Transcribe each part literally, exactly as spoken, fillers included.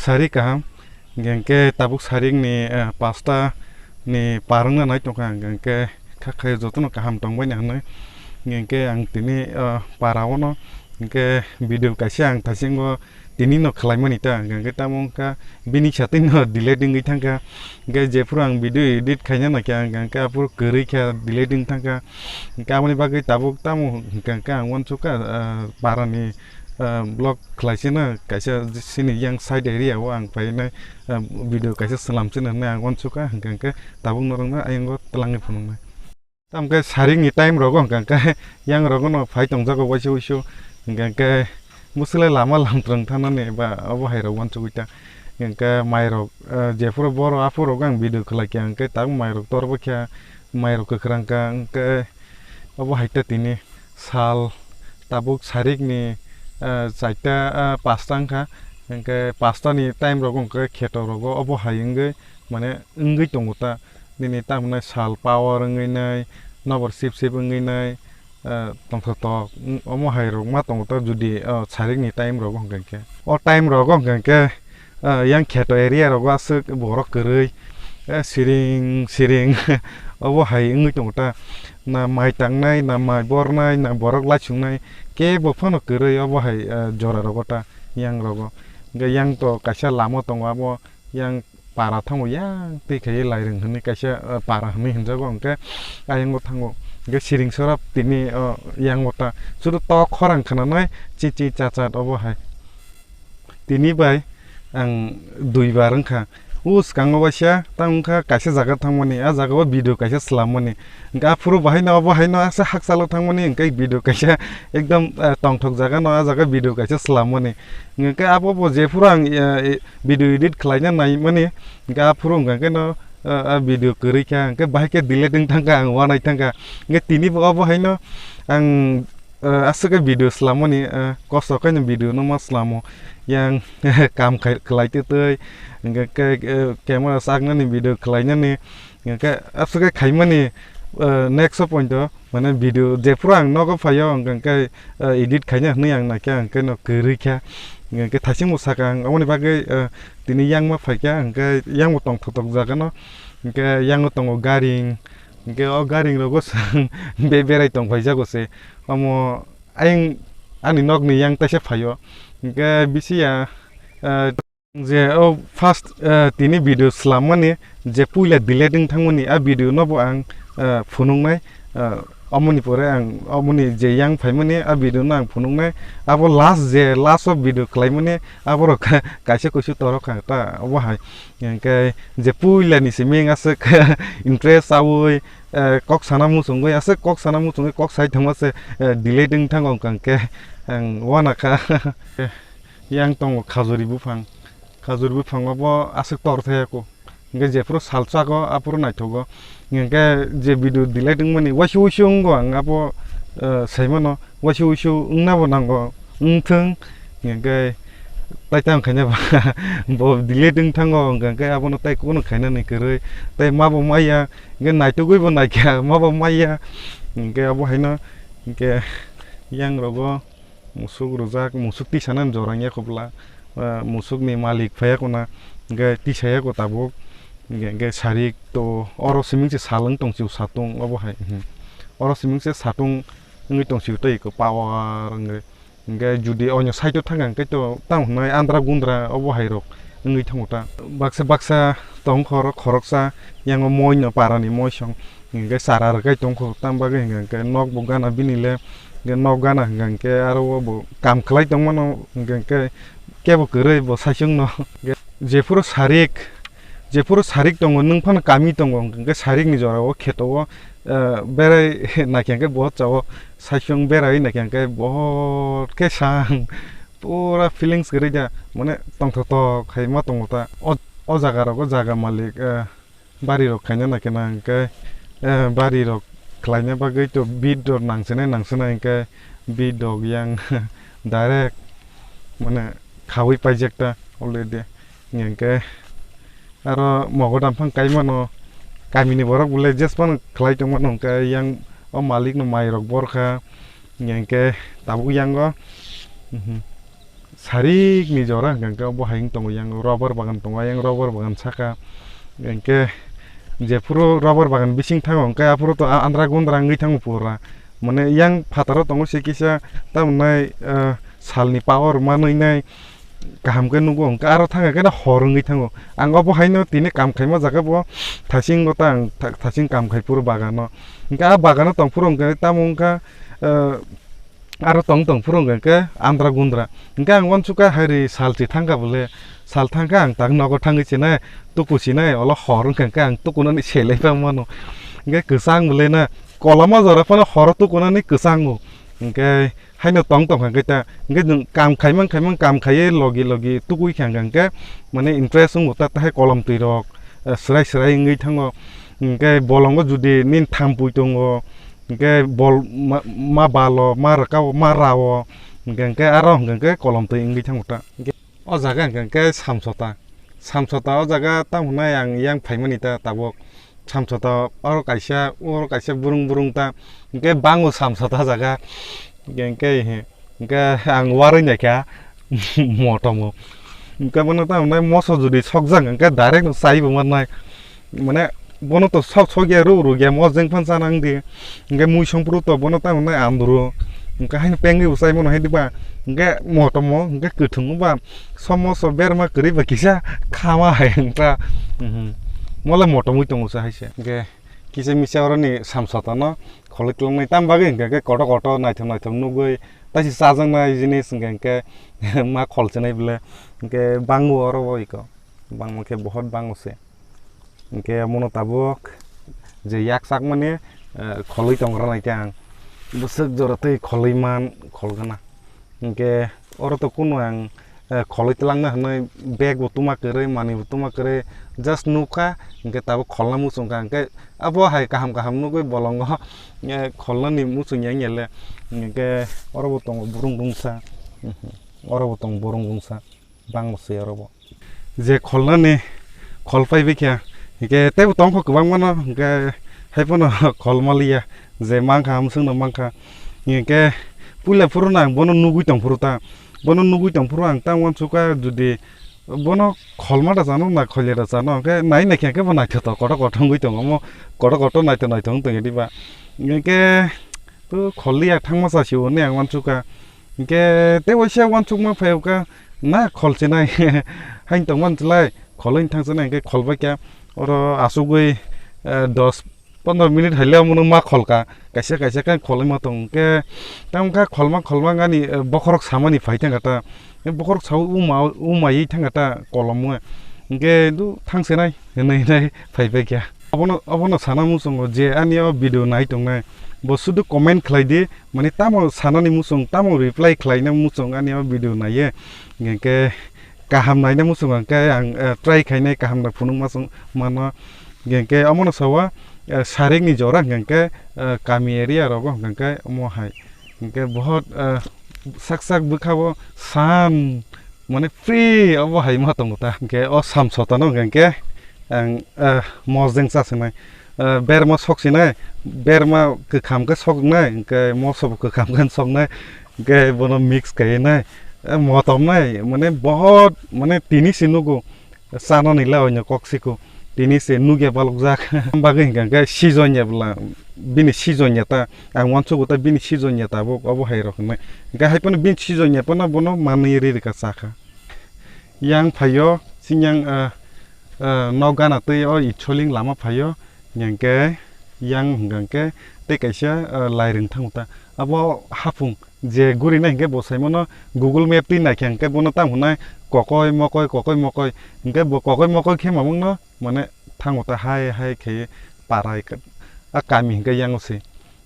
Sari kaham, hingke tabuk sarik ni, eh, pasta ni parwngna nai tongkha, hingke kha khayo jotono kaham tongbaini hinwi. Hingke ang tini, eh, para ono, hingke video kaisa ang thasingo tini no khlaimani ta, hingke tamo wngkha bini satwi no delete wngwi thangkha. Hingke jephuru ang video edit khaina naikha, hingke aphuru kwrwi kha delete wngwi thangkha. Hingke aboni bagwi tabuk tamo hingka hingke ang uansukha, ah, para ni, ah, vlog khlaisino kaisa sini yang side area o ang phainai, ah, video kaisa swnamsino hinwi ang uansukha, hingka hingke tabuk norokno ayang o twlangwi phunuknai. Tamkhe sarik ni time rogo hingka hingke yang rogo no phai tongjago waisa wuisu, hingka hingke bwswlai lama lamtwrwng thanani ba obo hai rok uansugwi ta. Hingke mai rok, ah, jephuru boro aphuru rogo ang video khlai kha, hingke tabuk mai rok torbo kha, mai rok kwkhwrang kha, hingke obo hai ta tini sal tabuk sarik ni, ah, chaita, ah, pasta wngkha, hingke pasta ni time rogo hingke kheto rogo obo hai wngwi mane wngwi tongo ta. Nini tamo nai sal power wngwi nai, nobor sip sip wngwi nai, ah, tongthok tok, mm, omo hai rok ma tongo ta jodi, ah, sarik ni time rogo hingka hingke. O time rogo hingka hingke, ah, yang kheto area rogo aswk borok kwrwi, eh, siring siring obo hai wngwi tongo ta. Na mai tangnai, na mai bornai, na borok laichungnai, kebo phano kwrwi obo hai, ah, jora rogo ta, yang rogo. Hingke yang to kaisa lama tongo abo, yang para thango yang twi khaiwi lairung hinwi kaisa, ah, para hinwi hinjago, hingke ayango thango. Hingke siring sorap tini, ah, yango ta sudu tok khorang khnanai chi chi cha cha obo hai. Tini bai ang duibar wngkha. O swkango waisa tang wngkha kaisa jaga thangmani, a jaga o video kaisa swlammani. Hingke aphuru bahai no obo hai no asa hakchalo thangmani, hingke video kaisa ekdom, ah, tongthok jaga no, a jaga video kaisa swlammani. Hingke abo bo jephuru ang, ah, video edit khlaina naimani, hingke aphuru hingka hingke no, ah, ah, video kwrwi kha, hingke bahai khe delete wng thangkha, ang uanai thangkha. Hingke tini bo obo hai no ang, ah, aswk khe video swlammani, ah, kosto khe no video no ma swlamo. Yang kam khai-, khlai twi twi, hingke khe, eh, camera saknani video khlainani, hingke aswk khe khaimani, eh, next o point o, mane video jephuru ang nogo phaio, hingke, eh, edit khaina hinwi ang naikha, hingke no kwrwi kha, hingke thaisingbo saka ang, aboni bagwi, eh, tini yang ma phaikha, hingke yang bo tongthok tok jaga no, hingke yang o tongo garing, hingke o garing rogo swng be-, berai tong phaijago se, omo ayang ani nokni yang taisa phaio, hingke bisi ya, eh, je o first, eh, tini video swlammani je puila delete wng thangmani, a video no bo ang, eh, phunuknai, eh, omoni pore ang omoni je yang phaimani a video no ang phunuknai, abo last je last o video khlaimani aborok kaisa kuisu torok kha ta obo hai. Hingke je puila ni simi aswk interest awi, eh, kok sana muchungwi aswk kok sana muchungwi kok sai thangma se, eh, delete wng thango hingka hingke ang uana kha. Yang tongo khajuri buphang. Khajur buphango bo aswk tor thaya ko. Hingke jephuru salsa go, aphuru naithogo. Hingke je video delete wngmani, waisa waisa wngo ang abo, eh, saimano, waisa waisa wngna bo nango, wngthwng. Hingke tai tang khaina ba, bo delete wng thango, hingke abono tai kuno khainani kwrwi. Tai ma bo maya, hingke naitugwi bo naikha, ma bo maya. Hingke abo haino, hingke yang rogo, musuk rwjak, musuk tisanani jora wngya kho bwla, ah, musukni malik phaiya kho na, hingke tisaya kho tabuk, hingke, hingke sarik to oro simi se salwng tong sio satung obo hai, hmm. Oro simi se satung wngwi tong sio tei kho power wngwi. Hingke jodi onyo side o thang kha hingke to tamo hwnwi andra gundra obo hai rok wngwi thango ta. Baksa baksa tong khorok khoroksa yango moi no para ni moi song. Hingke chara rwkai tongkho, tamo bagwi hingka hingke nok bo gana bini le, hingke nok gana hingka hingke aro o bo kam khlai tongmano, hingka hingke kebo kwrwi bo saichung no. Hingke jephuru sarik, jephuru sarik tongo, nwng phano kami tongo, hingke sarik ni jora o kheto o, eh, berai naikha hingke bo cha o saichung berai naikha hingke bo khe sang pura feelings kwrwi da, mane tongthok tok hai ma tongo ta. O, o jaga rogo jaga malik, eh, bari rok khaina naikhe na hwnkhe, eh, bari rok khlaina bagwi to bit rok nangsinai nangsinai hwnkhe bit rok yang direct mane khaui paijak ta already. Hwnkhe aro mogodam phang kai mano, kamini borok bole jes phano khlai tong mano, hwnkhe yang o malik no mai rok bor kha, hwnkhe tabuk yang o, mhm. Sarik ni jora hwnkha hwnkhe obo hai wng tongo, yang rubber bagan tongo, yang rubber bagan saka. Hwnkhe jephuru rubber bagan bising thango, hwnkhe aphuru to a-, andra gundra wngwi thango pura. Mane yang phataro tongo se kisa, tamoni, eh, salni power manwi nai kaham khe nugo, hwnkhe aro thangkhe hor wngwi thango. Ang obo haino tini kam khaima jaga bo thasing gota ang tha-, thasing kam khai phuru bagano. Hwnkhe a bagano tong phuru hwnkhe tamo wngkha, eh, aro tong tong phuru hwnkhe andra gundra. Hwnkhe ang uansukha hairi salchi thangkha bole, sal thangkha ang tak nogo thangwi chinai, tuku chinai, olo hor wngkha hwnkhe ang tukunani selai pha mano. Hwnkhe kwchang bole na, koloma jora phano horo tukunani kwchango. Hwnkhe haino tong tong kha hwnkhe ta, hwnkhe nwng kam khaimang khaimang kam khaiwi logi logi tukui kha hwnkhe, mane interest wngo ta, tahai kolom twi rok, eh, swrai swrai wngwi thango. Hwnkhe bolongo judi nini thampui tongo, hwnkhe bol ma, ma balo, ma rwkao, ma rao, hwnkhe, hwnkhe aro hwnkhe kolom twi wngwi thango ta. Hwnkhe o jaga hwnkhe, hwnkhe samsota, samsota o jaga tamo hwnai ang yang phaimani ta tabuk. Samsota oro kaisa, oro kaisa burung burung ta, hwnkhe bango samsota jaga, hwnkhe, hwnkhe, hwnkhe ang warwi naikha motomo. Hwnkhe bono tamo hwnai moso judi sokjak hwnkhe direct no chaibo mannai. Mane bono to sok sok ya, rw rw ya, mojeng phan chana wng di. Hwnkhe mui songphuru to bono tamo hwnai andro. Hwnkhe haino pengwi bo chai mano hai diba. Hwnkhe motomo, hwnkhe kwthwng ba, somo so berma kwrwi ba kisa khama hai wngkha. Mhm. Mole motomwi tongo sa hai se. Hwnkhe kisa misa oroni samsota no kholwi tongnai, tam bagwi hwnkhe kotor kotor naithok naithok nugwi, taisi chajaknai jinis hwnkhe, hwnkhe ma kholchinai bole. Hwnkhe bango oro bo iko. Bangma khe bohot bango se. Hwnkhe omono tabuk je yak chakmani, eh, kholwi tongra nai khe ang. Bwswk jora tei kholwi man, kholgana. Hwnkhe oro to kunu ang, eh, kholwi twlangna hwnwi bag bo tuma kwrwi, manwi bo tuma kwrwi, just nukha, hwnkhe tabuk kholna muchungkha. Hwnkhe abo hai kaham kaham nugwi bolongo, eh, kholnani muchung ya wngya le. Hwnkhe oro bo tongo burung bungsa, oro bo tongo burung bungsa. Bangma se oro bo. Je kholnani khol pai bikha, hwnkhe teibo tongkho kwbangmano, hwnkhe haiphano khol maliya, je mankha, amswkno mankha. Hwnkhe puila phuru nang bono nugwi tongphuru ta, bono nugwi tongphuru ang tang uansukha, judi bono kholma da chano na kholia da chano, hwnkhe nai naikhe hwnkhe bo naithotok kotor kotor wngwi tongo, omo kotor kotor naithok naithok wng tongya diba. Hwnkhe to kholliya thangma chasi hwnwi ang uansukha. Hwnkhe tei waisa uansukma phai kha na kholchinai. Hain tongmani chwlai kholwi thangchinai hwnkhe kholbaikha. Oro asugwi, eh, dos pondro minute haile omono ma kholka. Kaisa kaisa khe kholwi ma tong. Hwnkhe tamo khe kholma kholma ani, eh, bokhorok samani phai thangkha ta. Bokhorok saui uma, umaiwi thangkha ta kolomwi. Hwnkhe du thangchinai hwnwi hwnwi phaibaikha. Obono, obono sana muchungo je ani o video nai tongnai, bo sudu comment khlai di, mane tamo sanani muchung, tamo reply khlaina muchung ani o video naiye. Hwnkhe kaham naina muchung hwnkhe ang, eh, try khainai kaham da phunukma chwng mano. Hwnkhe omono sao, eh, sarik ni jora hwnkhe, eh, kami area rogo hwnkhe omo hai. Hwnkhe bohot, eh, sak sak bwkhao san, mane free obo hai ma tongo ta. Hwnkhe o samsota no hwnkhe ang, eh, mojeng cha sinai. Eh, berma sok sinai, berma kwkham khe soknai, hwnkhe moso bo kwkham khe soknai, hwnkhe bono mix khainai. Eh, motom nai, mane bohot, mane tini se nugo. Chanani le oino kok siko. Tini se nugya balokjak. Bagwi hwnkha hwnkhe season ya bwla, bini season ya ta. Ang uansukgo ta bini season ya tabuk, obo hai rok hwnwi. Hwnkhe hai phano bini season ya phano bono manwi ri rwkha chakha. Yang phaio, sing yang, ah, ah, nok gana twi o Itsoling lama phaio. Hwnkhe yang hwnkha hwnkhe tei kaisa, ah, lairung thango ta. Abo hapung. Je guri nai hwnkhe bo sai mano Google Map twi naikha hwnkhe bono tamo hwnai kokoi mokoi, kokoi mokoi. Hwnkhe bo kokoi mokoi khe mamang no mane thango ta hai hai khe parai ka-, a kami hwnkhe yango se.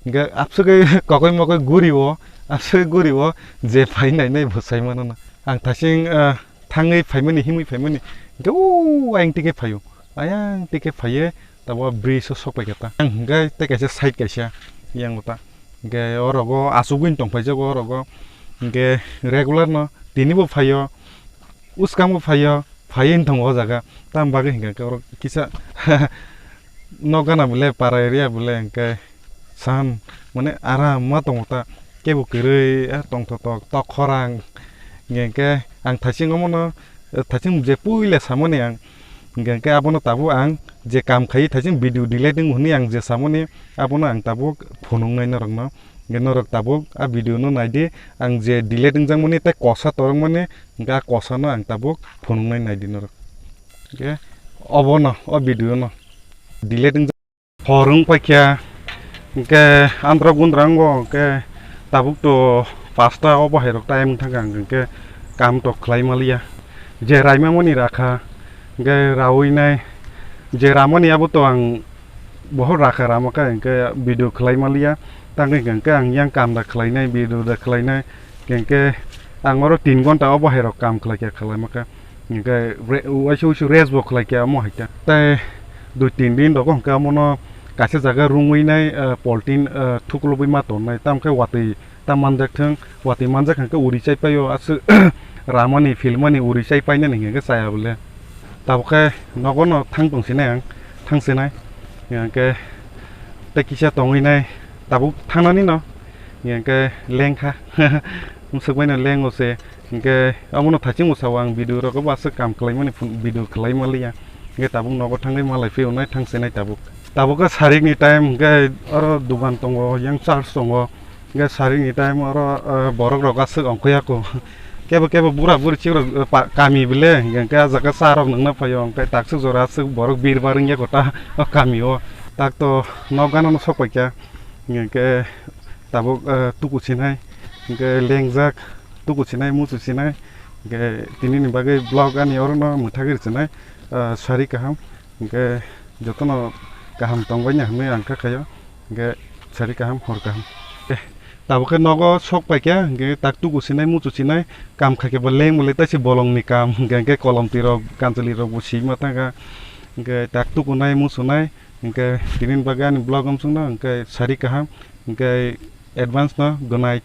Hwnkhe abswkhe kokoi mokoi guri o, abswkhe guri o je phai nai nai bo sai mano na. Ang thasing, ah, thangwi phaimani, himwi phaimani. Hwnkhe o ayang tike phaio. Ayang tike phaiye tabo bridge o sok pai khe ta. Ang hwnkhe tei kaisa side kaisa yango ta. Hwnkhe orogo achugwi tong phaijago orogo. Hwnkhe regular no tini bo phaio, uskango phaio, phaiwi tong o jaga. Tam bagwi hwnkhe oro kisa nok gana bole para area bole hwnkhe san mane aram ma tongo ta. Kebo kwrwi, ah, tongthotok, tok khorang. Hwnkhe Ang thaising omono, eh, thaising je puila samani ang, hingke, hingke abono tabuk ang je kam khai thaising video delete wng hwnwi ang je samani, abono ang tabuk phunuknai norokno. Hingke norok tabuk a video no naidi, ang je delete wngjakmani tei kosa torokmani, hingke a kosa no ang tabuk phunuknai naidi norok. Hingke obono, o video no delete wng Hor wng paikha, hingke andra gundra wngo, hingke tabuk to pasta o bahai rok time wng thangkha, hingke kam to khlai maliya. Je raima mani rakha, hingke rawi nai, je ramani abo to ang bohor rakha rama kha, hingke video khlai maliya. Tangwi hingke ang yang kam da khlai nai, video da khlai nai, hingke ang oro tin gonta o bahai rok kam khlai kha, khlai ma kha. Hingke re-, uaisa uaisa rest bo khlai khe omo hai khe. Tei dui tin din rogo hingke omono kaisa jaga rungwi nai, eh, poltin, eh, thuklubwi ma tonnai. Tamo khe watwi ta manjak thung, watwi manjak hingke uri chai paio aswk ramani, filmani uri chai painani hingke chaya bole. Tabuk khe nogo no thang tong sinai ang, thang sinai. Hingke tei kisa tongwi nai, tabuk thangnani no, hingke lengkha, mwswk bai no lengo se. Hingke omono thaching bo sao ang video rogo bo aswk kam khlaimani phun, video khlai maliya. Hingke tabuk nogo thangwi malai phiyonai thang sinai tabuk. Tabuk khe sarik ni time hingke oro dugan tongo, yang church tongo. Hingke sarik ni time oro, eh, borok rok aswk ongkhoya ko. Kebo kebo bura buri chikrok, eh, pa-, kami bile hingke a jaga cha rok nungna phaio hingke takswk jora aswk borok birbar wngya kota o kami o. Tak to nok gana no sok paikha. Hingke tabuk, eh, tuku sinai, hingke lengjak, tuku sinai, muchu sinai, hingke tini ni bagwi vlog ani oro no mwthagwi rwchwnai, eh, sari kaham, hingke jotono kaham tongbaini hinwi ang kha khaio, hingke sari kaham, hor kaham. Eh, tabuk khe nogo sok paikha, hingke tak tuku sinai, muchu sinai, kam khaikhe bo leng bole taisi bolongni kam, hingke, hingke kolom twi rok, kanchwlwi rok bo sima thangkha, hingke tak tukunai, muchunai, Hingke tini ni bagwi ani vlog amsong no hingke sari kaham, hingke advance no good night.